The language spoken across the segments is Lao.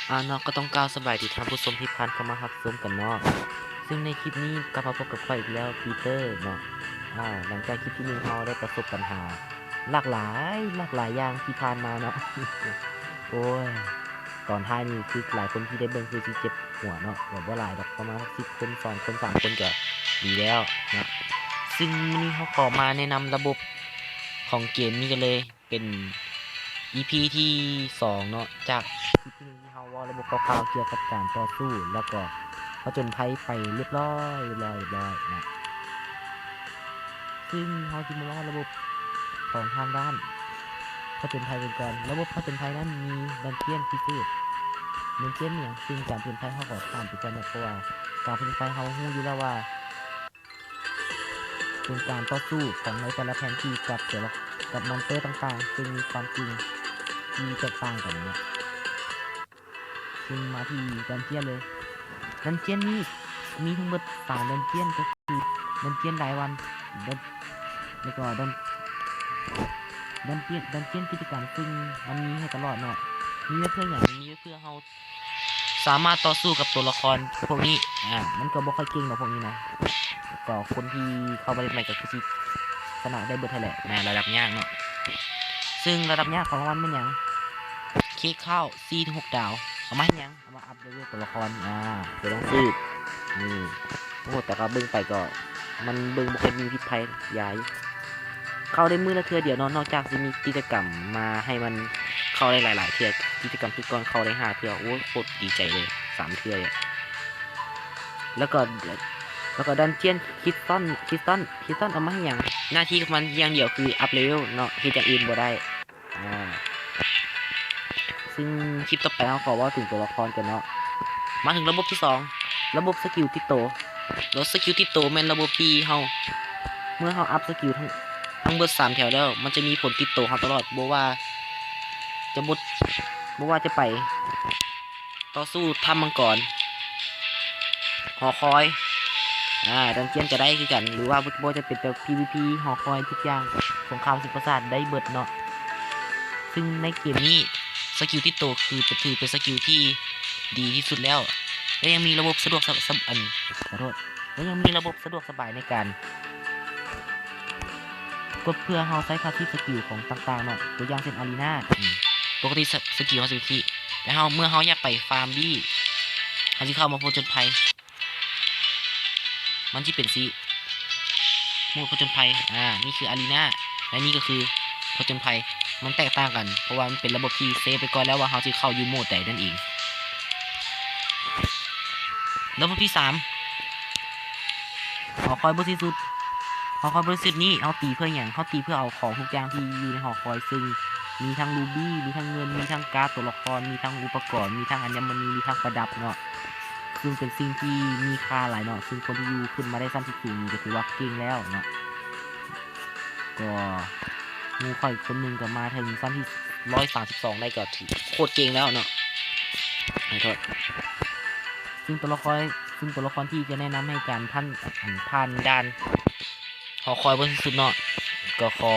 ອາເນາະ ກໍຕ້ອງກ່າວສະບາຍດີທ່ານຜູ້ຊົມທີ່ຜ່ານເຂົ້າມາຮັບຊົມກັນເນາະ. ເຊິ່ງໃນຄລິບນີ້ກັບມາພົບກັບຂ້ອຍອີກແລ້ວ ປີເຕີເນາະ. ອາ ຫຼັງຈາກຄລິບທີໜຶ່ງ ເຮົາໄດ້ປະສົບບັນຫາຫຼາກຫຼາຍ, ຫຼາກຫຼາຍຢ່າງທີ່ຜ່ານມາເນາະ. ໂອ້ຍ ຕອນທ້າຍນີ້ຄືຫຼາຍຄົນທີ່ໄດ້ເບິ່ງຄືຊິເຈັບຫົວເນາະ, ແບບບໍ່ຫຼາຍດອກ ປະມານສັກສິບຄົນ ສອງຄົນ ສາມຄົນກໍດີແລ້ວເນາະ. ເຊິ່ງມື້ນີ້ເຮົາຂໍມາແນະນຳລະບົບຂອງເກມນີ້ກັນເລີຍ. ເປັນອີພີທີສອງເນາະ ຈາກຄລິບທີໜຶ່ງທີ່ເຮົາເວົ້າລະບົບຄ່າວໆກ່ຽວກັບການຕໍ່ສູ້ ແລ້ວກໍຜະຈົນໄພໄປລຽບຮ້ອຍ, ລຽບຮ້ອຍ, ລຽບຮ້ອຍເນາະ. ເຊິ່ງເຮົາຊິມາເວົ້າລະບົບຂອງທາງດ້ານຜະຈົນໄພກັນກ່ອນ. ລະບົບຜະຈົນໄພນັ້ນມີດັນຈຽນພິເສດ, ດັນຈຽນອີ່ຫຍັງ? ເຊິ່ງການຜະຈົນໄພເຮົາກໍຂ້າມໄປກ່ອນເນາະ ເພາະວ່າການຜະຈົນໄພເຮົາຮູ້ຢູ່ແລ້ວວ່າ ເປັນການຕໍ່ສູ້ຂອງໃນແຕ່ລະແຜນທີ່ກັບແຕ່ລະ ກັບມອນເຕີຕ່າງໆ ເຊິ່ງມີຄວາມຈິງທີ່ແຕກຕ່າງກັນເນາະ. ເຊິ່ງມາທີ່ດັນຈຽນເລີຍ. ດັນຈຽນນີ້ມີທັງໝົດສາມດັນຈຽນ ກໍຄືດັນຈຽນລາຍວັນ ດັນ ແລ້ວກໍດັນ ດັນຈຽນ ດັນຈຽນກິດຈະກຳ ເຊິ່ງມັນມີໃຫ້ຕະຫຼອດເນາະ. ມີໄວ້ເພື່ອຫຍັງ? ມີໄວ້ເພື່ອເຮົາ ສາມາດຕໍ່ສູ້ກັບຕົວລະຄອນພວກນີ້. ອາ ມັນກໍບໍ່ຄ່ອຍເກັ່ງດອກພວກນີ້ນະ, ກໍຄົນທີ່ເຂົ້າມາເຫຼັ້ນໃໝ່ກໍຄືຊິຊະນະໄດ້ເບິດຫັ້ນແຫຼະ ໃນລະດັບຍາກເນາະ. ເຊິ່ງລະດັບຍາກຂອງລາງວັນແມ່ນຫຍັງ? ເຄກຂາວສີ່ເຖິງຫົກດາວ ເອົາມາເຮັດຫຍັງ? ເອົາມາອັບເລເວວຕົວລະຄອນ. ອາ ຕົວໜັງສື ນີ້. ໂອ້ ແຕ່ກໍເບິ່ງໄປກໍມັນເບິ່ງບໍ່ຄ່ອຍມີພິດໄພ ຢາຢູ່. ເຂົ້າໄດ້ມື້ລະເທື່ອດຽວເນາະ, ນອກຈາກຊິມີກິດຈະກຳມາໃຫ້ມັນເຂົ້າໄດ້ຫຼາຍໆເທື່ອ, ກິດຈະກຳຊຸດກ່ອນເຂົ້າໄດ້ຫ້າເທື່ອ. ໂອ້ຍ ໂຄດດີໃຈເລີຍ ສາມເທື່ອເລີຍ. ແລ້ວກໍ ແລ້ວກໍດັນຈຽນຄຣິສຕັນ ຄຣິສຕັນ ຄຣິສຕັນເອົາມາເຮັດຫຍັງ? ໜ້າທີ່ຂອງມັນຢ່າງດຽວຄືອັບເລເວວເນາະ, ເຮັດຢ່າງອື່ນບໍ່ໄດ້. ອາ ເຊິ່ງຄລິບຕໍ່ໄປເຮົາຂໍເວົ້າເຖິງຕົວລະຄອນກັນເນາະ. ມາເຖິງລະບົບທີສອງ ລະບົບສະກິວຕິດໂຕ. ລະບົບສະກິວຕິດໂຕແມ່ນລະບົບທີ່ເຮົາ ເມື່ອເຮົາອັບສະກິວທັງ ທັງເບິດສາມແຖວແລ້ວ ມັນຈະມີຜົນຕິດໂຕເຮົາຕະຫຼອດ ບໍ່ວ່າຈະບົດ ບໍ່ວ່າຈະໄປຕໍ່ສູ້ຖ້ຳມັງກອນ ຫໍຄອຍ ອາ ດັນຈຽນກໍໄດ້ຄືກັນ ຫຼືວ່າບໍ່ ບໍ່ຈຳເປັນແຕ່ ພີວີພີ ຫໍຄອຍ ທຸກຢ່າງ ສົງຄາມສຸດປະສາດໄດ້ເບິດເນາະ. ເຊິ່ງໃນເກມນີ້ສະກິວຕິດໂຕຄື ຖືເປັນສະກິວທີ່ດີທີ່ສຸດແລ້ວ ແລະ ຍັງມີລະບົບສະດວກສະ ສະ ອັນ ຂໍໂທດ ແລະ ຍັງມີລະບົບສະດວກສະບາຍໃນການກົດເພື່ອເຮົາໃຊ້ພາສຊີບສະກິວຂອງຕ່າງໆເນາະ ຕົວຢ່າງເຊັ່ນອາຣີນາ ອາ ປົກກະຕິສະ ສະກິວເຮົາຊິ ແຕ່ເຮົາ ເມື່ອເຮົາຢາກໄປຟາມບີ ເຮົາຊິເຂົ້າມາຜະຈົນໄພ ມັນຊິເປັນຊີ້ ໂໝດຜະຈົນໄພ ອາ ນີ້ຄືອາຣີນາ ແລະ ນີ້ກໍຄືຜະຈົນໄພ ມັນແຕກຕ່າງກັນ ເພາະວ່າມັນເປັນລະບົບທີ່ເຊບໄປກ່ອນແລ້ວວ່າເຮົາຊິເຂົ້າຢູ່ໂໝດໃດນັ້ນເອງ. ລະບົບທີສາມ ຫໍຄອຍບໍ່ສິ້ນສຸດ ຫໍຄອຍບໍ່ສິ້ນສຸດນີ້ ເຮົາຕີເພື່ອຫຍັງ? ເຮົາຕີເພື່ອເອົາຂອງທຸກຢ່າງທີ່ຢູ່ໃນຫໍຄອຍ ເຊິ່ງມີທັງຣູບີ ມີທັງເງິນ ມີທັງກາດຕົວລະຄອນ ມີທັງອຸປະກອນ ມີທັງອັນຍະມະນີ ມີທັງປະດັບເນາະ ເຊິ່ງເປັນສິ່ງທີ່ມີຄ່າຫຼາຍເນາະ ເຊິ່ງຄົນທີ່ຢູ່ຂຶ້ນມາໄດ້ຊັ້ນທີ່ສູງນີ້ກໍຖືວ່າເກັ່ງແລ້ວເນາະ. ກໍໝູ່ຂ້ອຍຄົນໜຶ່ງກໍມາເຖິງຊັ້ນທີ່ຮ້ອຍສາມສິບສອງໄດ້ ກໍຖືໂຄດເກັ່ງແລ້ວເນາະ ຂໍໂທດ. ເຊິ່ງຕົວລະຄອນ ເຊິ່ງຕົວລະຄອນທີ່ຈະແນະນຳໃຫ້ການຜ່ານ ຜ່ານດ່ານຫໍຄອຍບໍ່ສິ້ນສຸດເນາະ ກໍຂໍ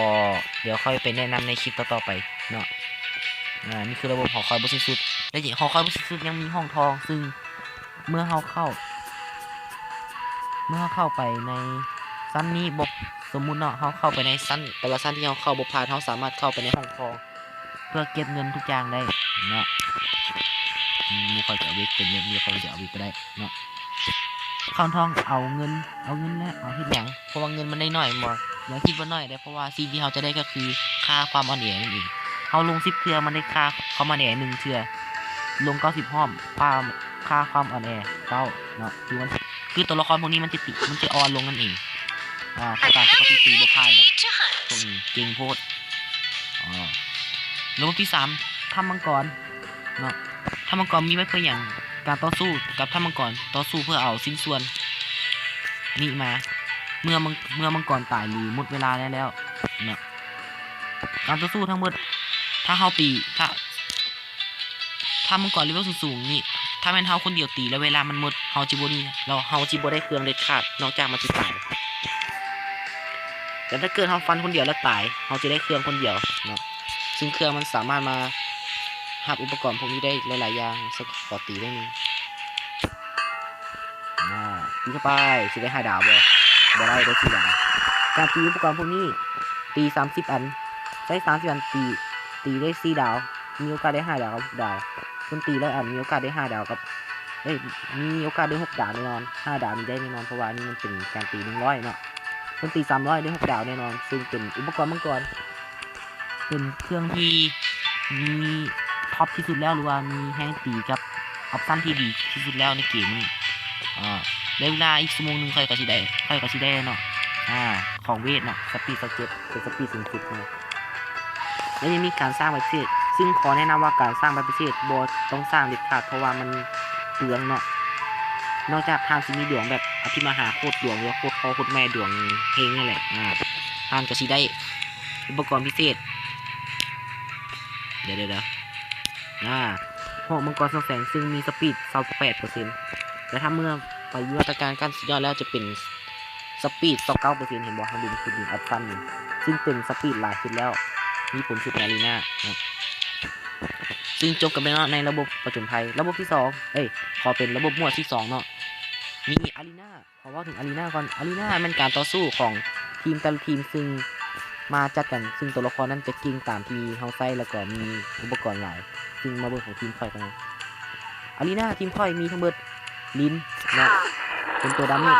ດຽວຄ່ອຍໄປແນະນຳໃນຄລິບຕໍ່ໆໄປເນາະ. ອາ ນີ້ຄືລະບົບຫໍຄອຍບໍ່ສິ້ນສຸດ ແລະ ຫໍຄອຍບໍ່ສິ້ນສຸດຍັງມີຫ້ອງທອງ ເຊິ່ງ ເມື່ອເຮົາເຂົ້າ ເມື່ອເຮົາເຂົ້າໄປໃນຊັ້ນນີ້ ບໍ່ ສົມມຸດເນາະ ເຮົາເຂົ້າໄປໃນຊັ້ນ ແຕ່ລະຊັ້ນທີ່ເຮົາເຂົ້າບໍ່ຜ່ານ ເຮົາສາມາດເຂົ້າໄປໃນຫ້ອງທອງ ເພື່ອເກັບເງິນທຸກຢ່າງໄດ້ເນາະ. ອືມ ໝູ່ຂ້ອຍຈະເອົາເວັກເປັນແບບນີ້ ຂ້ອຍຈະເອົາເວັກກໍໄດ້ເນາະ. ເຂົ້າທອງເອົາເງິນ ເອົາເງິນແລ້ວເອົາເຮັດຫຍັງ? ເພາະວ່າເງິນມັນໄດ້ໜ້ອຍແມ່ນບໍ່? ຢ່າຄິດວ່າໜ້ອຍເດ້ ເພາະວ່າສິ່ງທີ່ເຮົາຈະໄດ້ກໍຄືຄ່າຄວາມອ່ອນແອນັ້ນເອງ. ເຮົາລົງສິບເທື່ອ ມັນໄດ້ຄ່າຄວາມອ່ອນແອໜຶ່ງເທື່ອ, ລົງເກົ້າສິບຮອບ ຄ່າ ຄ່າຄວາມອ່ອນແອເກົ້າເນາະ. ຄືມັນ ຄືຕົວລະຄອນພວກນີ້ມັນຈະຕິ ມັນຈະອ່ອນລົງນັ້ນເອງ. ອາ ຖ້າຕາມປົກກະຕິຕີບໍ່ຜ່ານດອກ ພວກນີ້ເກັ່ງໂພດ. ອາ ລະບົບທີສາມ ຖ້ຳມັງກອນເນາະ. ຖ້ຳມັງກອນມີໄວ້ເພື່ອຫຍັງ? ການຕໍ່ສູ້ກັບຖ້ຳມັງກອນ ຕໍ່ສູ້ເພື່ອເອົາຊິ້ນສ່ວນນີ້ມາ ເມື່ອມັງ ເມື່ອມັງກອນຕາຍ ຫຼື ໝົດເວລາແລ້ວເນາະ. ການຕໍ່ສູ້ທັງໝົດ ຖ້າເຮົາຕີ ຖ້າ ຖ້າມັງກອນເລເວວສູງໆນີ້ ຖ້າແມ່ນເຮົາຄົນດຽວຕີແລ້ວເວລາມັນໝົດ ເຮົາຈະບໍ່ມີ ແລ້ວເຮົາຈະບໍ່ໄດ້ເຄື່ອງເດັດຂາດ ນອກຈາກມັນຊິຕາຍ. ແຕ່ຖ້າເກີດເຮົາຟັນຄົນດຽວແລ້ວຕາຍ ເຮົາຈະໄດ້ເຄື່ອງຄົນດຽວເນາະ ຊຶ່ງເຄື່ອງມັນສາມາດມາ ຮັບອຸປະກອນພວກນີ້ໄດ້ຫຼາຍໆຢ່າງ. ສັກຂໍຕີໄດ້ນີ້ ອາ ຕີເຂົ້າໄປ ຊິໄດ້ຫ້າດາວບໍ່? ບໍ່ໄດ້ ໄດ້ສີ່ດາວ. ການຕີອຸປະກອນພວກນີ້ ຕີສາມສິບອັນ ໃຊ້ສາມສິບອັນຕີ ຕີໄດ້ສີ່ດາວ ມີໂອກາດໄດ້ຫ້າດາວກັບຫົກດາວ. ຄົນຕີຮ້ອຍອັນ ມີໂອກາດໄດ້ຫ້າດາວກັບ ເອີຍ ມີໂອກາດໄດ້ຫົກດາວແນ່ນອນ. ຫ້າດາວນີ້ໄດ້ແນ່ນອນ ເພາະວ່າອັນນີ້ມັນເປັນການຕີໜຶ່ງຮ້ອຍເນາະ. ຄົນຕີສາມຮ້ອຍໄດ້ຫົກດາວແນ່ນອນ ຊຶ່ງເປັນອຸປະກອນມັງກອນ ເປັນເຄື່ອງທີ່ມີທັອບທີ່ສຸດແລ້ວ ຫຼືວ່າມີແຮງຕີກັບອອບຊັນທີ່ດີທີ່ສຸດແລ້ວໃນເກມນີ້. ອາ ໃນເວລາອີກຊົ່ວໂມງໜຶ່ງ ຂ້ອຍກໍຊິໄດ້ ຂ້ອຍກໍຊິໄດ້ເນາະ ອາ ຂອງເວດເນາະ ສະປີດຊາວເຈັດ ເປັນສະປີດສູງສຸດເນາະ. ແລະ ຍັງມີການສ້າງໃບພິເສດ ຊຶ່ງຂໍແນະນຳວ່າການສ້າງໃບພິເສດບໍ່ຕ້ອງສ້າງເດັດຂາດ ເພາະວ່າມັນເປືອງເນາະ. ນອກຈາກທ່ານຊິມີດວງແບບອະພິມະຫາໂຄດດວງ ຫຼືວ່າໂຄດພໍ່ໂຄດແມ່ດວງເຮງນັ້ນແຫຼະ ອາ ທ່ານກໍຊິໄດ້ອຸປະກອນພິເສດ ດຽວໆ ອາ ຫອກມັງກອນສ່ອງແສງ ຊຶ່ງມີສະປີດຊາວແປດເປີເຊັນ ແລະ ຖ້າເມື່ອໄປຢູ່ມາດຕະການຂັ້ນສຸດຍອດແລ້ວຈະເປັນ ສະປີດຊາວເກົ້າເປີເຊັນ ເຫັນບໍ່? ເຮົາເບິ່ງຈຸດນີ້ ອອບຊັນນີ້ ຊຶ່ງເປັນສະປີດຫຼາຍສຸດແລ້ວ ມີຜົນສຸດໃນອາຣີນາເນາະ. ຊຶ່ງຈົບກັນໄປເນາະ ໃນລະບົບປະຈົນໄພ ລະບົບທີສອງ ເອີຍ ຂໍເປັນລະບົບໝວດທີສອງເນາະ ມີອາຣີນາ. ຂໍເວົ້າເຖິງອາຣີນາກ່ອນ ອາຣີນາແມ່ນການຕໍ່ສູ້ຂອງທີມແຕ່ລະທີມ ຊຶ່ງມາຈັດກັນ ຊຶ່ງຕົວລະຄອນນັ້ນຈະເກັ່ງຕາມທີ່ເຮົາໃຊ້ ແລ້ວກໍມີອຸປະກອນຫຼາຍ ຊຶ່ງມາເບິ່ງຂອງທີມຂ້ອຍກັນເນາະ. ອາຣີນາທີມຂ້ອຍມີທັງເບິດ ລິນເນາະ ເປັນຕົວດາເມດ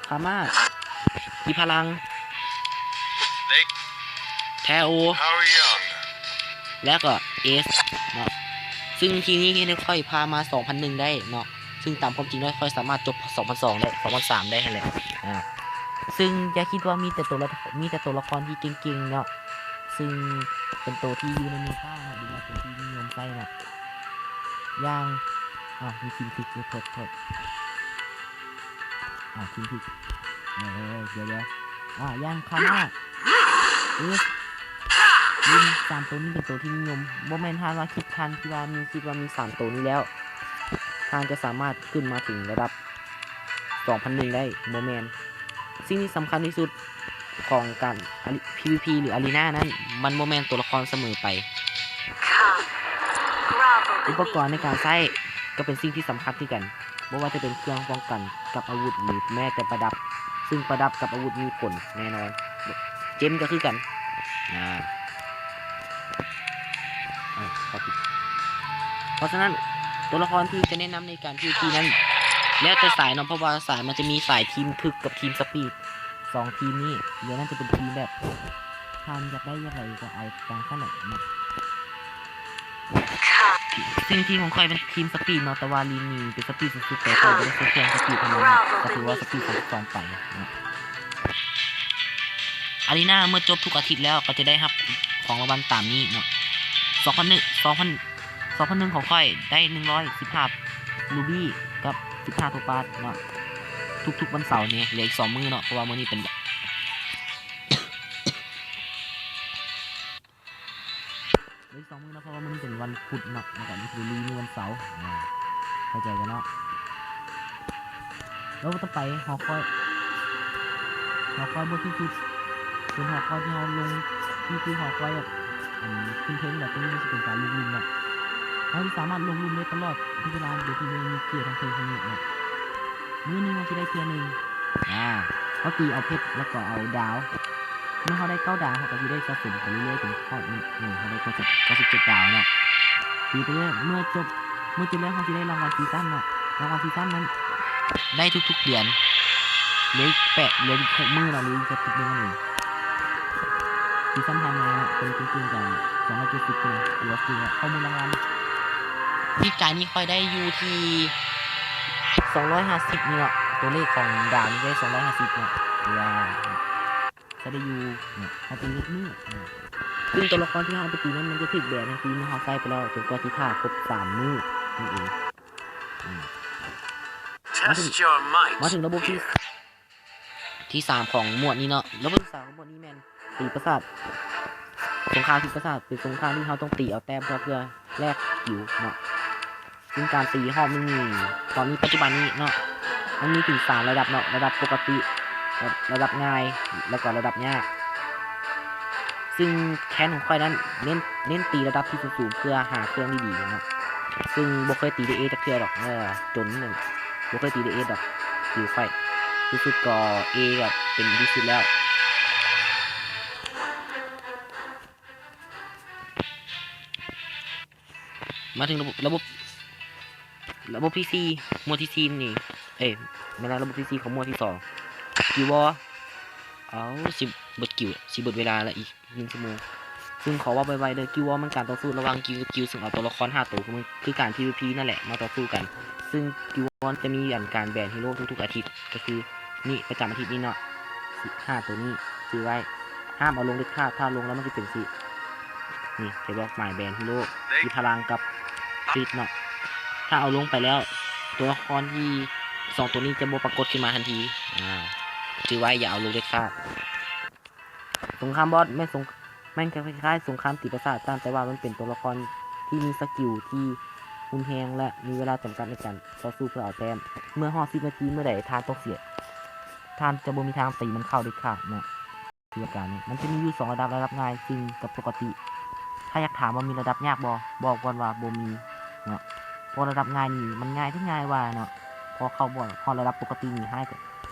ຄາມາ ກິພະລັງ ແທໂອ ແລ້ວກໍເອສເນາະ. ຊຶ່ງທີມນີ້ເຮັດໃຫ້ຂ້ອຍຜ່ານມາສອງພັນໜຶ່ງໄດ້ເນາະ ຊຶ່ງຕາມຄວາມຈິງແລ້ວຂ້ອຍສາມາດຈົບສອງພັນສອງໄດ້ ສອງພັນສາມໄດ້ຫັ້ນແຫຼະ. ອາ ຊຶ່ງຢ່າຄິດວ່າມີແຕ່ຕົວລະ ມີແຕ່ຕົວລະຄອນທີ່ເກັ່ງໆເນາະ ຊຶ່ງເປັນໂຕທີ່ຢູ່ໃນເມຕາເນາະ ຫຼືວ່າໂຕທີ່ນິຍົມໃຊ້ເນາະ ຢ່າງ ອາ ມີຄິງພິກ ໂທດ ໂທດ ອາ ຄິງພິກ ເອີ ດຽວໆ ອາ ຢ່າງຄາມາ ເອສ ລິນ ສາມໂຕນີ້ເປັນໂຕທີ່ນິຍົມ. ບໍ່ແມ່ນທ່ານວ່າຄິດ ທ່ານທີ່ວ່າມີ ຄິດວ່າມີສາມໂຕນີ້ແລ້ວ ທ່ານຈະສາມາດຂຶ້ນມາເຖິງລະດັບສອງພັນໜຶ່ງໄດ້ ບໍ່ແມ່ນ. ສິ່ງທີ່ສຳຄັນທີ່ສຸດຂອງການອາຣີ ພີວີພີ ຫຼື ອາຣີນານັ້ນ ມັນບໍ່ແມ່ນຕົວລະຄອນສະເໝີໄປ. ອຸປະກອນໃນການໃຊ້ກໍເປັນສິ່ງທີ່ສຳຄັນຄືກັນ. ບໍ່ວ່າຈະເປັນເຄື່ອງປ້ອງກັນກັບອາວຸດ ຫຼື ແມ້ແຕ່ປະດັບ, ຊຶ່ງປະດັບກັບອາວຸດມີຜົນແນ່ນອນ. ເຈມກໍຄືກັນ. ອາ ເອົາ ເຂົ້າຜິດ. ເພາະສະນັ້ນ ຕົວລະຄອນທີ່ຈະແນະນຳໃນການພີວີພີນັ້ນ ແລ້ວແຕ່ສາຍເນາະ, ເພາະວ່າສາຍມັນຈະມີສາຍທີມທຶກກັບທີມສະປີດ ສອງທີມນີ້. ດຽວນັ້ນຈະເປັນທີມແບບ ທ່ານຢາກໄດ້ຢ່າງໃດກໍເອົາຕາມນັ້ນແຫຼະເນາະ. ຊຶ່ງທີມຂອງຂ້ອຍເປັນທີມສະປີດເນາະ, ແຕ່ວ່າລີກນີ້ເປັນສະປີດສູງສຸດ, ແຕ່ຂ້ອຍບໍ່ໄດ້ໃຊ້ເຄື່ອງສະປີດເທົ່ານັ້ນເນາະ, ກໍຖືວ່າສະປີດສາມສິບສອງໄປເນາະ. ອາຣີນາເມື່ອຈົບທຸກອາທິດແລ້ວ ກໍຈະໄດ້ຮັບຂອງລາງວັນຕາມນີ້ເນາະ. ສອງພັນໜຶ່ງ ສອງພັນ ສອງພັນໜຶ່ງຂອງຂ້ອຍໄດ້ໜຶ່ງຮ້ອຍສິບຫ້າລູບີ້ກັບສິບຫ້າໂທປາສເນາະ. ທຸກໆວັນເສົານີ້ ເຫຼືອອີກສອງມື້ເນາະ, ເພາະວ່າມື້ນີ້ເປັນ ເຫຼືອອີກສອງມື້ເນາະ, ເພາະວ່າມື້ນີ້ເປັນວັນພຸດເນາະ, ແລ້ວກໍມີເລີຍມື້ວັນເສົາ. ອາ ເຂົ້າໃຈກັນເນາະ. ແລ້ວຕໍ່ໄປ ຫໍຄອຍ ຫໍຄອຍບົດທີ່ສຸດ ເປັນຫໍຄອຍທີ່ເຮົາລົງ ທີ່ ທີ່ຫໍຄອຍແບບ ອັນຂຶ້ນເທິງແບບນີ້ ມັນຊິເປັນການລົງລຸ່ມເນາະ. ເຮົາຊິສາມາດລົງລຸ່ມໄດ້ຕະຫຼອດທຸກເວລາ ໂດຍທີ່ບໍ່ມີເຂດທາງເທິງທາງນີ້ເນາະ. ມື້ໜຶ່ງເຮົາຊິໄດ້ເທື່ອໜຶ່ງ. ອາ ເຮົາຕີເອົາເພັດ ແລ້ວກໍເອົາດາວ. ເມື່ອເຮົາໄດ້ເກົ້າດາວ ເຮົາກໍຊິໄດ້ສະສົມໄປເລື້ອຍໆ ຈົນຮອດມື້ໜຶ່ງເຮົາໄດ້ເກົ້າສິບ ເກົ້າສິບເຈັດດາວເນາະ. ຕີໄປເລື້ອຍ ເມື່ອຈົບ ເມື່ອຈົບແລ້ວເຮົາຊິໄດ້ລາງວັນຊີຊັນເນາະ. ລາງວັນຊີຊັນນັ້ນໄດ້ທຸກໆເດືອນ. ເຫຼືອອີກແປດ ເຫຼືອອີກຫົກມື້ເນາະ, ເຫຼືອອີກແຄ່ສິບມື້ເອງ. ຊີຊັນຜ່ານມາເນາະ ຄົນເກັ່ງໆກໍສອງຮ້ອຍເຈັດສິບຄົນ ຫຼືວ່າຄືຂໍ້ມູນລາງວັນ. ປີກາຍນີ້ຂ້ອຍໄດ້ຢູ່ທີ່ສອງຮ້ອຍຫ້າສິບນີ້ເນາະ, ຕົວເລກຂອງດາວນີ້ໄດ້ສອງຮ້ອຍຫ້າສິບເນາະ, ຫຼືວ່າ ຈະໄດ້ຢູ່ ເຮົາໄປເຮັດມື້. ຊຶ່ງຕົວລະຄອນທີ່ເຮົາເອົາໄປຕີນັ້ນ ມັນຈະຖືກແບນທັງທີມທີ່ເຮົາໃຊ້ໄປແລ້ວ ຈົນກວ່າທີ່ຖ້າຄົບສາມມື້ນັ້ນເອງ. ມາເຖິງ ມາເຖິງລະບົບທີ່ ທີ່ສາມຂອງໝວດນີ້ເນາະ. ລະບົບທີ່ສາມຂອງໝວດນີ້ແມ່ນຕີປາສາດ, ສົງຄາມຕີປາສາດ ເປັນສົງຄາມທີ່ເຮົາຕ້ອງຕີເອົາແຕ້ມເພື່ອ ເພື່ອ ແລກກິວເນາະ. ຊຶ່ງການຕີຮອບໜຶ່ງນີ້ ຕອນນີ້ປັດຈຸບັນນີ້ເນາະ ມັນມີເຖິງສາມລະດັບເນາະ, ລະດັບປົກກະຕິ ລະ ລະດັບງ່າຍ ແລ້ວກໍລະດັບຍາກ. ຊຶ່ງແຄ້ນຂອງຂ້ອຍນັ້ນເນັ້ນ ເນັ້ນຕີລະດັບທີ່ສູງໆ ເພື່ອຫາເຄື່ອງດີໆເນາະ. ຊຶ່ງບໍ່ເຄີຍຕີໄດ້ເອຈັກເທື່ອດອກ ເອີ ຈົນນັ້ນ ບໍ່ເຄີຍຕີໄດ້ເອດອກ ຄືຂ້ອຍ ທີ່ສຸດກໍເອກໍເປັນທີ່ສຸດແລ້ວ. ມາເຖິງລະບົບ ລະບົບ ລະບົບທີສີ່ ໝວດທີສີ່ນີ້ ເອີຍ ແມ່ນລະບົບທີສີ່ຂອງໝວດທີສອງ ກິວວໍ. ເອົາ ຊິເບິດກິວ ຊິເບິດເວລາລະອີກໜຶ່ງຊົ່ວໂມງ. ຊຶ່ງຂໍເວົ້າໄວໆເດີ ກິວວໍມັນການຕໍ່ສູ້ລະຫວ່າງກິວກັບກິວ ຊຶ່ງເອົາຕົວລະຄອນຫ້າໂຕ ຄື ຄືການພີວີພີນັ້ນແຫຼະມາຕໍ່ສູ້ກັນ. ຊຶ່ງກິວວໍຈະມີອັນການແບນຮີໂຣທຸກໆອາທິດ ກໍຄືນີ້ ປະຈຳອາທິດນີ້ເນາະ ຫ້າໂຕນີ້ ຈື່ໄວ້ ຫ້າມເອົາລົງເດັດຂາດ ຖ້າລົງແລ້ວມັນຊິເປັນຊິ ນີ້ ຈະບອກໝາຍແບນຮີໂຣ ທີ່ພະລັງກັບຄຣິດເນາະ. ຖ້າເອົາລົງໄປແລ້ວ ຕົວລະຄອນທີ່ສອງໂຕນີ້ຈະບໍ່ປາກົດຂຶ້ນມາທັນທີ. ອາ ຈື່ໄວ້ ຢ່າເອົາລົງເດັດຂາດ. ສົງຄາມບອດແມ່ນສົງ ແມ່ນຄ້າຍໆສົງຄາມຕີປະສາດ ຕ່າງແຕ່ວ່າມັນເປັນຕົວລະຄອນທີ່ມີສະກິວທີ່ຮຸນແຮງ ແລະ ມີເວລາຈຳກັດໃນການຕໍ່ສູ້ເພື່ອເອົາແຕ້ມ. ເມື່ອຮອດສິບນາທີເມື່ອໃດ ທ່ານຕ້ອງເສຍ ທ່ານຈະບໍ່ມີທາງຕີມັນເຂົ້າເດັດຂາດເນາະ. ຄືອາການນີ້ ມັນຈະມີຢູ່ສອງລະດັບ ລະດັບງ່າຍ ຊຶ່ງກັບປົກກະຕິ. ຖ້າຢາກຖາມວ່າມີລະດັບຍາກບໍ່? ບອກກ່ອນວ່າບໍ່ມີເນາະ ເພາະລະດັບງ່າຍນີ້ມັນງ່າຍແທ້ງ່າຍວ່າເນາະ. ພໍເຂົ້າບໍ່ຮອດລະດັບປົກກະຕິນີ້ ຮ້າຍກວ່າ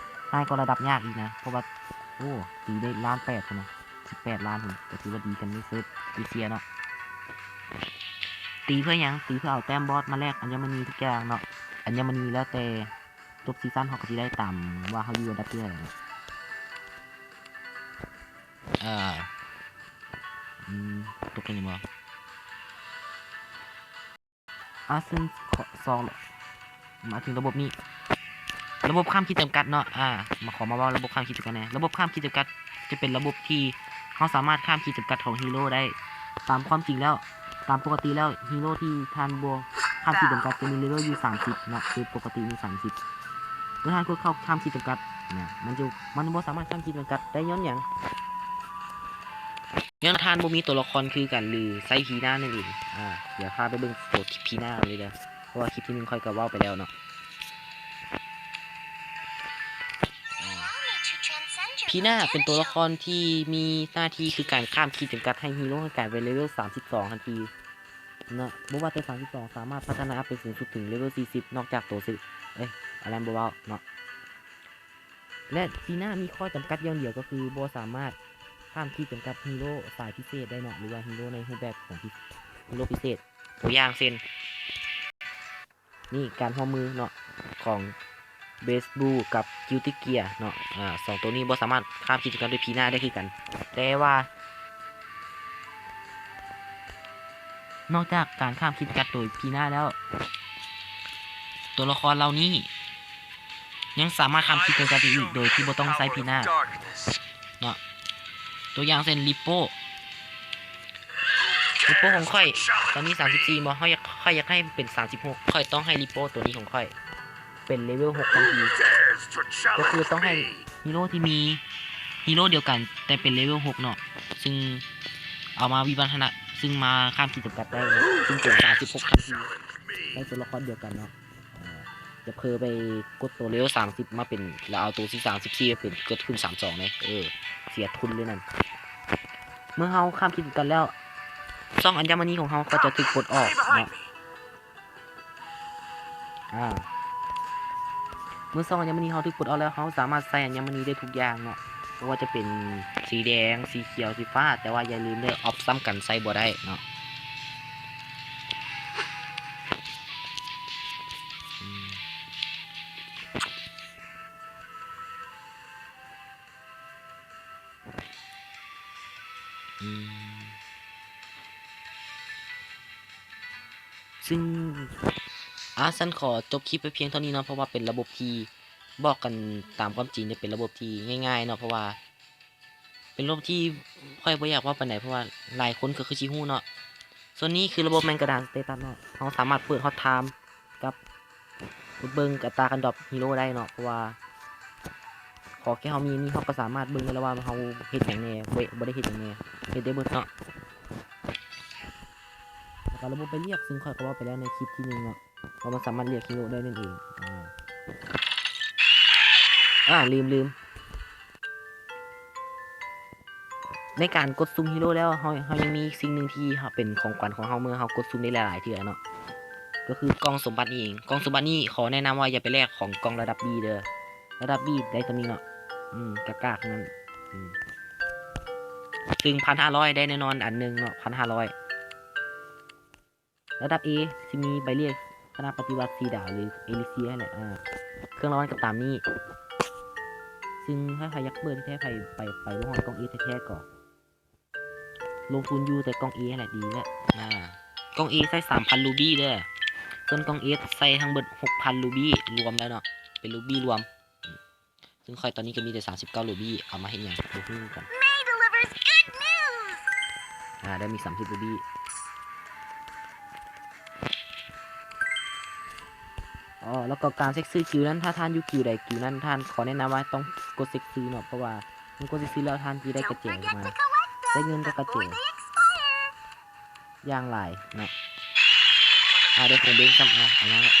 ຮ້າຍກວ່າລະດັບຍາກອີກນະ ເພາະວ່າ ໂອ້ ຕີໄດ້ລ້ານແປດພຸ້ນນະ ສິບແປດລ້ານພຸ້ນ ກໍຖືວ່າດີກັນໃນເຊີບເອເຊຍເນາະ. ຕີເພື່ອຫຍັງ? ຕີເພື່ອເອົາແຕ້ມບອດມາແລກອັນຍະມະນີທຸກຢ່າງເນາະ. ອັນຍະມະນີແລ້ວແຕ່ ຈົບຊີຊັນເຮົາກໍຊິໄດ້ຕາມວ່າເຮົາຢູ່ອັນດັບທີເທົ່າໃດເນາະ. ເອີ ອືມ ຕົກໄດ້ຫຍັງບໍ່? ອາ ຊຶ່ງສອງ ມາເຖິງລະບົບນີ້ ລະບົບຂ້າມຂີດຈຳກັດເນາະ. ອາ ມາ ຂໍມາເວົ້າລະບົບຂ້າມຂີດຈຳກັດແດ່. ລະບົບຂ້າມຂີດຈຳກັດຈະເປັນລະບົບທີ່ເຮົາສາມາດຂ້າມຂີດຈຳກັດຂອງຮີໂຣໄດ້. ຕາມຄວາມຈິງແລ້ວ ຕາມປົກກະຕິແລ້ວ ຮີໂຣທີ່ທ່ານບໍ່ຂ້າມຂີດຈຳກັດຈະມີເລເວວຢູ່ສາມສິບເນາະ ຄືປົກກະຕິມີສາມສິບ. ເມື່ອທ່ານກົດເຂົ້າຂ້າມຂີດຈຳກັດນະ ມັນຈະ ມັນບໍ່ສາມາດຂ້າມຂີດຈຳກັດໄດ້ຍ້ອນຫຍັງ? ຍ້ອນທ່ານບໍ່ມີຕົວລະຄອນຄືກັນ ຫຼື ໃຊ້ພີໜ້ານັ້ນເອງ. ອາ ດຽວພາໄປເບິ່ງໂຕພີໜ້າເລີຍເດີ ເພາະວ່າຄລິບທີໜຶ່ງຂ້ອຍກໍເວົ້າໄປແລ້ວເນາະ. ອາ ພີໜ້າເປັນຕົວລະຄອນທີ່ມີໜ້າທີ່ຄືການຂ້າມຂີດຈຳກັດໃຫ້ຮີໂຣໃຫ້ກາຍເປັນເລເວວສາມສິບສອງທັນທີເນາະ. ບໍ່ວ່າແຕ່ສາມສິບສອງ ສາມາດພັດທະນາໄປສູງສຸດເຖິງເລເວວສີ່ສິບ ນອກຈາກໂຕຊື່ ເອີຍ ອັນນັ້ນບໍ່ເວົ້າເນາະ. ແລະ ພີໜ້າມີຂໍ້ຈຳກັດຢ່າງດຽວ ກໍຄືບໍ່ສາມາດຂ້າມຂີດຈຳກັດຮີໂຣສາຍພິເສດໄດ້ເນາະ ຫຼືວ່າຮີໂຣໃນຮູບແບບຂອງ ຮີໂຣພິເສດ. ຕົວຢ່າງເຊັ່ນ ນີ້ ການຮ່ວມມືເນາະ ຂອງເບສບລູກັບກິວຕິເກຍເນາະ. ອາ ສອງໂຕນີ້ບໍ່ສາມາດຂ້າມຂີດຈຳກັດໂດຍພີໜ້າໄດ້ຄືກັນ ແຕ່ວ່າ ນອກຈາກການຂ້າມຂີດຈຳກັດໂດຍພີໜ້າແລ້ວ ຕົວລະຄອນເຫຼົ່ານີ້ຍັງສາມາດຂ້າມຂີດຈຳກັດໄດ້ອີກໂດຍທີ່ບໍ່ຕ້ອງໃຊ້ພີໜ້າເນາະ. ຕົວຢ່າງເຊັ່ນ ລິບໂປ້ ລິບໂປ້ຂອງຂ້ອຍຕອນນີ້ສາມສິບສີ່ບໍ່? ເຮົາຢາກ ຂ້ອຍຢາກໃຫ້ເປັນສາມສິບຫົກ ຂ້ອຍຕ້ອງໃຫ້ລິບໂປ້ໂຕນີ້ຂອງຂ້ອຍ ເປັນເລເວວຫົກທັນທີ ກໍຄືຕ້ອງໃຫ້ຮີໂຣທີ່ມີ ຮີໂຣດຽວກັນແຕ່ເປັນເລເວວຫົກເນາະ ຊຶ່ງເອົາມາວິວັດທະນະ ຊຶ່ງມາຂ້າມຂີດຈຳກັດໄດ້ເນາະ ຊຶ່ງເປັນສາມສິບຫົກທັນທີ ໃນຕົວລະຄອນດຽວກັນເນາະ. ເອີ ຢ່າເຜີໄປກົດໂຕເລເວວສາມສິບມາເປັນ ແລ້ວເອົາໂຕທີ່ສາມສິບສີ່ມາເປັນ ເກີດຂຶ້ນສາມສອງເດ້ ເອີ ເສຍທຶນເລີຍນັ້ນ. ເມື່ອເຮົາຂ້າມຂີດຈຳກັດແລ້ວ ຊ່ອງອັນຍະມະນີຂອງເຮົາກໍຈະຖືກປົດອອກເນາະ. ອາ ເມື່ອຊ່ອງອັນຍະມະນີເຮົາຖືກປົດອອກແລ້ວ ເຮົາສາມາດໃຊ້ອັນຍະມະນີໄດ້ທຸກຢ່າງເນາະ ບໍ່ວ່າຈະເປັນສີແດງ ສີຂຽວ ສີຟ້າ ແຕ່ວ່າຢ່າລືມເດີ ອອບຊ້ຳກັນໃຊ້ບໍ່ໄດ້ເນາະ. ອືມ ອືມ ຊຶ່ງ ອາ ຊັ້ນຂໍຈົບຄລິບໄປພຽງເທົ່ານີ້ເນາະ ເພາະວ່າເປັນລະບົບທີ່ ບອກກັນຕາມຄວາມຈິງເດ້ ເປັນລະບົບທີ່ງ່າຍໆເນາະ ເພາະວ່າເປັນລະບົບທີ່ຂ້ອຍບໍ່ຢາກເວົ້າປານໃດ ເພາະວ່າຫຼາຍຄົນກໍຄືຊິຮູ້ເນາະ. ສ່ວນນີ້ຄືລະບົບແມງກະດານສະເຕຕັດເນາະ ເຮົາສາມາດເປີດຮອດທາມ ກັບເບິ່ງອັດຕາການດຣອບຮີໂຣໄດ້ເນາະ ເພາະວ່າຂໍແຄ່ເຮົາມີອັນນີ້ ເຮົາກໍສາມາດເບິ່ງໄດ້ແລ້ວວ່າເຮົາເຮັດຫຍັງແດ່ ບໍ່ ບໍ່ໄດ້ເຮັດຫຍັງແດ່ ເຮັດໄດ້ເບິດເນາະ. ແລ້ວກໍລະບົບໃບລຽກ ຊຶ່ງຂ້ອຍກໍເວົ້າໄປແລ້ວໃນຄລິບທີໜຶ່ງເນາະ ວ່າມັນສາມາດລຽກຮີໂຣໄດ້ນັ້ນເອງ. ອາ ອາ ລືມ ລືມ. ໃນການກົດສຸ່ມຮີໂຣແລ້ວ ເຮົາ ເຮົາຍັງມີອີກສິ່ງໜຶ່ງທີ່ເຮົາ ເປັນຂອງຂວັນຂອງເຮົາ ເມື່ອເຮົາກົດສຸ່ມໄດ້ຫຼາຍໆເທື່ອເນາະ ກໍຄືກ່ອງສົມບັດນີ້ເອງ. ກ່ອງສົມບັດນີ້ຂໍແນະນຳວ່າຢ່າໄປແລກຂອງກ່ອງລະດັບ B ເດີ. ລະດັບ B ໄດ້ສ່ຳນີ້ເນາະ ອືມ ກາກໆ ນັ້ນ ອືມ ຊຶ່ງ ພັນຫ້າຮ້ອຍ ໄດ້ແນ່ນອນອັນໜຶ່ງເນາະ ພັນຫ້າຮ້ອຍ. ລະດັບ A ຊິມີໃບລຽກຄະນະປະຕິວັດສີ່ດາວ ຫຼື ເອລິເຊຍ ຫັ້ນແຫຼະ. ອາ ເຄື່ອງລາງວັນກໍຕາມນີ້ ຊຶ່ງຖ້າໃຜຢາກເປີດແທ້ໆ ໃຜໄປ ໄປບໍ່ຮອດກ້ອງ A ແທ້ໆ ກໍລົງທຶນຢູ່ແຕ່ກ້ອງ A ຫັ້ນແຫຼະ ດີແລ້ວ. ອາ ກ້ອງ A ໃຊ້ສາມພັນຣູບີເດີ ສ່ວນກ້ອງ F ໃຊ້ທັງເບິດຫົກພັນຣູບີ ລວມແລ້ວເນາະ ເປັນຣູບີລວມ. ຊຶ່ງຂ້ອຍຕອນນີ້ກໍມີແຕ່ສາມສິບເກົ້າລູບີ ເອົາມາເຮັດຫຍັງບໍ່ຮູ້ຄືກັນ. May delivers good news. ອາ ໄດ້ມີສາມສິບລູບີ. ອໍ ແລ້ວກໍການເຊັກຊື່ກິວນັ້ນ ຖ້າທ່ານຢູ່ກິວໃດກິວນັ້ນ ທ່ານ ຂໍແນະນຳວ່າຕ້ອງກົດເຊັກຊື່ເນາະ ເພາະວ່າເມື່ອກົດເຊັກຊື່ແລ້ວ ທ່ານຊິໄດ້ກະແຈມາ ໄດ້ເງິນຈາກກະແຈ ຢ່າງຫຼາຍເນາະ. ອາ ໄດ້ຂອງເບັງຊ້ຳ ອາ ເອົາມາແລ້ວ.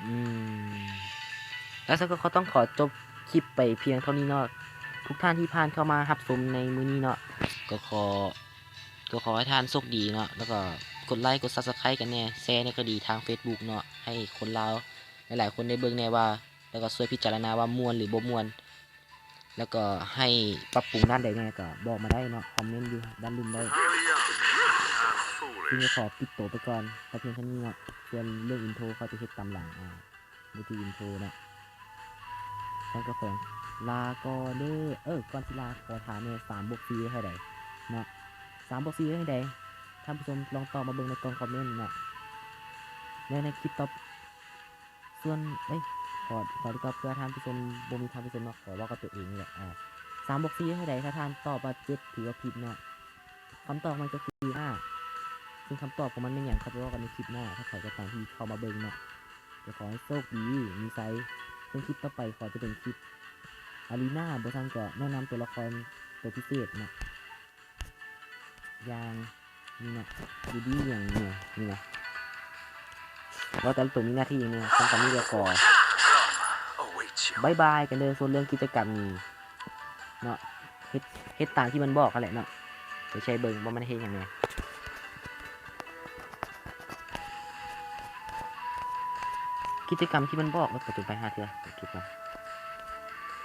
ອືມ ແລ້ວຊັ້ນກໍຂໍ ຕ້ອງຂໍຈົບຄລິບໄປພຽງເທົ່ານີ້ເນາະ. ທຸກທ່ານທີ່ຜ່ານເຂົ້າມາຮັບຊົມໃນມື້ນີ້ເນາະ ກໍຂໍ ກໍຂໍໃຫ້ທ່ານໂຊກດີເນາະ ແລ້ວກໍກົດໄລ ກົດ Subscribe ກັນແດ່ ແຊແດ່ກໍດີ ທາງ Facebook ເນາະ ໃຫ້ຄົນລາວຫຼາຍໆຄົນໄດ້ເບິ່ງແດ່ວ່າ ແລ້ວກໍຊ່ວຍພິຈາລະນາວ່າມ່ວນ ຫຼື ບໍ່ມ່ວນ. ແລ້ວກໍໃຫ້ປັບປຸງດ້ານໃດແດ່ກໍບອກມາໄດ້ເນາະ ຄອມເມັນຢູ່ດ້ານລຸ່ມໄດ້. ທີ່ນີ້ຂໍປິດໂຕໄປກ່ອນ ພຽງເທົ່ານີ້ເນາະ. ສ່ວນເລື່ອງອິນໂທ ຂ້ອຍຈະເຮັດຕາມຫຼັງ ອາ ວິທີອິນໂທເນາະ. ຊັ້ນກໍຂໍລາກ່ອນເດີ. ເອີ ກ່ອນຊິລາ ຂໍຖາມແດ່ ສາມບວກສີ່ໄດ້ເທົ່າໃດເນາະ? ສາມບວກສີ່ໄດ້ເທົ່າໃດ? ທ່ານຜູ້ຊົມລອງຕອບມາເບິ່ງໃນກ່ອງຄອມເມັນເນາະ ແລະ ໃນຄລິບຕໍ່ ສ່ວນ ເອີຍ ຂໍ ຂໍດີກວ່າ ເພື່ອທ່ານຜູ້ຊົມ ບໍ່ມີທ່ານຜູ້ຊົມເນາະ ຂໍເວົ້າກັບຕົວເອງນີ້ແຫຼະ. ອາ ສາມບວກສີ່ເທົ່າໃດ? ຖ້າທ່ານຕອບວ່າເຈັດ ຖືວ່າຜິດເນາະ. ຄຳຕອບມັນກໍຄືຫ້າ ຊຶ່ງຄຳຕອບຂອງມັນແມ່ນຫຍັງ ເຮົາໄປເວົ້າກັນໃນຄລິບໜ້າ ຖ້າໃຜກໍຕາມທີ່ເຂົ້າມາເບິ່ງເນາະ. ກໍຂໍໃຫ້ໂຊກດີ ມີໄຊ ເຊິ່ງຄລິບຕໍ່ໄປຂໍຈະເປັນຄລິບອາຣີນາ ບໍ່ຊັ້ນກໍແນະນຳຕົວລະຄອນຕົວພິເສດເນາະ. ຢ່າງນີ້ນະ ຢູ່ດີຫຍັງນີ້ ນີ້ນະ ວ່າແຕ່ລະໂຕມີໜ້າທີ່ຫຍັງແດ່. ຄຳຕອບນີ້ກໍຂໍບາຍບາຍກັນເດີ. ສ່ວນເລື່ອງກິດຈະກຳນີ້ເນາະ ເຮັດ ເຮັດຕາມທີ່ມັນບອກຫັ້ນແຫຼະເນາະ. ໄປໃຊ້ເບິ່ງວ່າມັນເຮັດຫຍັງແດ່. ກິດຈະກຳທີ່ມັນບອກ ເອີ ປະຈົນໄພຫ້າເທື່ອ ເກັບກ່ອນ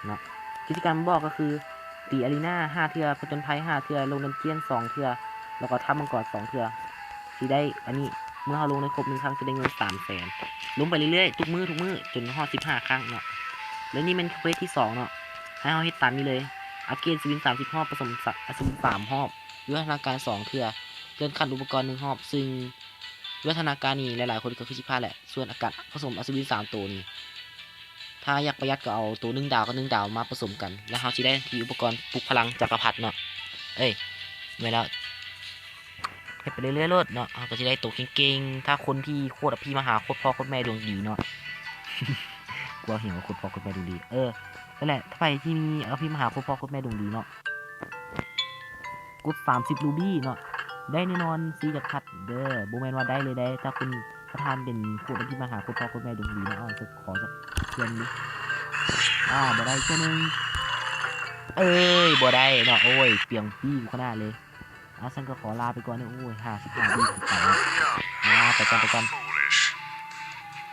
ເນາະ. ກິດຈະກຳບອກກໍຄື ຕີອາຣີນາຫ້າເທື່ອ ປະຈົນໄພຫ້າເທື່ອ ລົງດັນຈຽນສອງເທື່ອ ແລ້ວກໍຖ້ຳມັງກອນສອງເທື່ອ ຊິໄດ້ອັນນີ້. ເມື່ອເຮົາລົງໄດ້ຄົບໜຶ່ງຄັ້ງ ຈະໄດ້ເງິນສາມແສນ. ລົງໄປເລື້ອຍໆ ທຸກມື້ ທຸກມື້ ຈົນຮອດສິບຫ້າຄັ້ງເນາະ. ແລະ ນີ້ແມ່ນເຄວສທີສອງເນາະ ໃຫ້ເຮົາເຮັດຕາມນີ້ເລີຍ. ອັບເກຣດອັດສະວິນສາມສິບຮອບ ປະສົມສະ ອັດສະວິນສາມຮອບ ວິວັດທະນາການສອງເທື່ອ ເລື່ອນຂັ້ນອຸປະກອນໜຶ່ງຮອບ ຊຶ່ງວິວັດທະນາການນີ້ຫຼາຍໆຄົນກໍຄືຊິພາດແຫຼະ. ສ່ວນອາກາດປະສົມອັດສະວິນສາມໂຕນີ້ ຖ້າຢາກປະຢັດກໍເອົາໂຕໜຶ່ງດາວກັບໜຶ່ງດາວມາປະສົມກັນ ແລ້ວເຮົາຊິໄດ້ທີ່ອຸປະກອນປຸກພະລັງຈັກກະພັດເນາະ. ເອີຍ ແມ່ນແລ້ວ ເຮັດໄປເລື້ອຍໆໂລດເນາະ ເຮົາກໍຊິໄດ້ໂຕເກັ່ງໆ. ຖ້າຄົນທີ່ໂຄດອະພິມະຫາໂຄດພໍ່ໂຄດແມ່ດວງດີເນາະ ກວາເຫັນວ່າໂຄດພໍ່ໂຄດແມ່ດວງດີ ເອີ ນັ້ນແຫຼະ. ຖ້າໃຜທີ່ມີອະພິມະຫາໂຄດພໍ່ໂຄດແມ່ດວງດີເນາະ ກົດສາມສິບລູບີເນາະ ໄດ້ແນ່ນອນສີ່ຈັກພັດເດີ. ບໍ່ແມ່ນວ່າໄດ້ເລີຍໃດ ຖ້າຄຸນ ຖ້າທ່ານເປັນໂຄດອະພິມະຫາໂຄດພໍ່ໂຄດແມ່ດວງດີເນາະ. ເອົາ ຂໍຈັກເທື່ອໜຶ່ງ ອາ ບໍ່ໄດ້ເທື່ອໜຶ່ງ ເອີຍ ບໍ່ໄດ້ເນາະ. ໂອ້ຍ ປຽງປີ້ກູຂະໜາດເລີຍ. ອາ ຊັ້ນກໍຂໍລາໄປກ່ອນເດີ. ໂອ້ຍ ຫ້າສິບຫ້າວິສຸດທ້າຍ ອາ ໄປກ່ອນ ໄປກ່ອນ.